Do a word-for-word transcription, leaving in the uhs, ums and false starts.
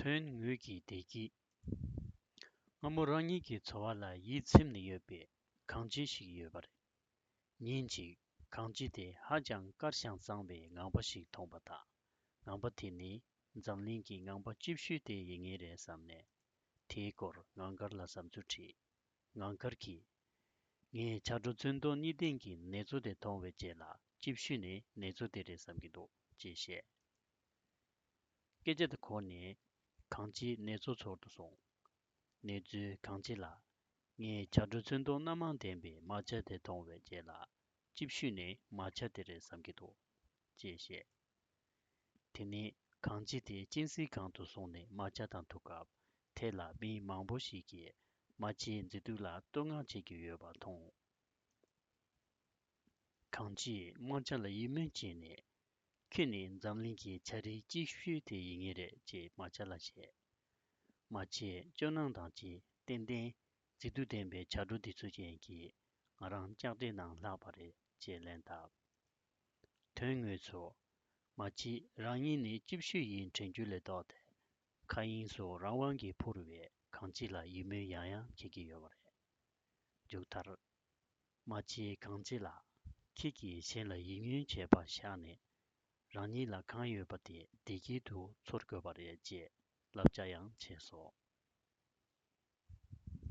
དོན་དངོས་ཀྱི་བདེ་སྐྱིད། སྔ་མོ་རང་ཉིད་ཀྱི་འཚོ་བ་ལ་ཡིད་ཚིམ་ནས་ཡོད་པའི་གང་ཅི་ཞིག་ཡོད་པ་རེད། ཉིན་གཅིག་གང་ཅི་དེ་ཧ་ཅང་དཀར་ཞིང་གཙང་བའི་ངང་པ་ཞིག་མཐོང་པ་དང་། ངང་པ་དེ་ནི་འཛམ་གླིང་གི་ངང་པ་ལྕིབས་ཤོས་དེ་ཡིན་ངེས་རེད་བསམ་ནས། དེའི་སྐོར་ངང་དཀར་ལ་བསམ་ཚུལ་དྲིས། ངང་དཀར་གྱིས། ངས་བྱ་སྒྲོ་ཚོན་མདོག་གཉིས་ལྡན་གྱི་ནེ་ཙོ་དེ་མཐོང་བའི་རྗེས་ལ་ལྕིབས་ཤོས་ནི་ནེ་ཙོ་དེ་རེད་བསམ་གྱི་འདུག་ཅེས་བཤད། སྐད་ཆ་དེ་གོ་ནས་གང་ཅི་ནེ་ཙོ་ཚོར་དུ་སོང་། ནེ་ཙོས་གང་ཅི་ལ། ངས་བྱ་སྒྲོ་ཚོན་མདོག་སྣ་མང་ལྡན་པའི་མ་ཆ་དེ་མཐོང་བའི་རྗེས་ལ་ལྕིབས་ཤོས་ནི་མ་ཆ་དེ་རེད་བསམ་གྱི་འདུག་ཅེས་བཤད། དེ་ནས་གང་ཅི་དེ་གཅན་གཟན་སྒང་དུ་སོང་ནས་མ་ཆ་དང་ཐུག་སྐབས། དེ་ལ་མི་མང་པོ་ཞིག་གིས་མ་ཆའི་མཛེས་སྡུག་ལ་བསྟོད་བསྔགས་བྱེད་ཀྱི་ཡོད་པ་མཐོང་། གང་ཅིས་མ་ཆ་ལ་ཡིད་སྨོན་བྱས་ནས། ཁྱོད་ནི་འཛམ་གླིང་གི་བྱ་རིགས་ལྕིབས་ཤོས་དེ་ཡིན་ངེས་རེད་ཅེས་མ་ཆ་ལ་བཤད། མ་ཆས་སྐྱོ་སྣང་དང་བཅས་ཏན་ཏན་མཛེས་སྡུག་ལྡན་པའི་བྱ་སྒྲོ་འདི་ཚོ་ཅན་གྱིས་ང་རང་ལྕགས་སྤྲེལ་ནང་ལྷག་པ་རེད་ཅེས་ལན་བཏབ། དོན་དངོས་སུ། མ་ཆས་རང་ཉིད་ནི་ལྕིབས་ཤོས་ཡིན་དྲན་རྒྱུ་ལས་ལྡོག་སྟེ། མཁའ་དབྱིངས་སུ་རང་དབང་གིས་འཕུར་བའི་གང་ཅི་ལ་ཡིད་སྨོན་ཡང་ཡང་བྱེད་ཀྱི་ཡོད་པ་རེད། མཇུག་མཐར། མ་ཆས་གང་ཅི་ལ། ཁྱེད་ཀྱིས་གཞན་ལ་ཡིད་སྨོན་བྱས་པ་བཞག་ནས། རང་ཉིད་ལ་གང་ཡོད་པ་དེ་བདེ་སྐྱིད་དུ་ཚོར་དགོས་པ་རེད་ཅེས་བསླབ་བྱ་ཡང་བྱས་སོ།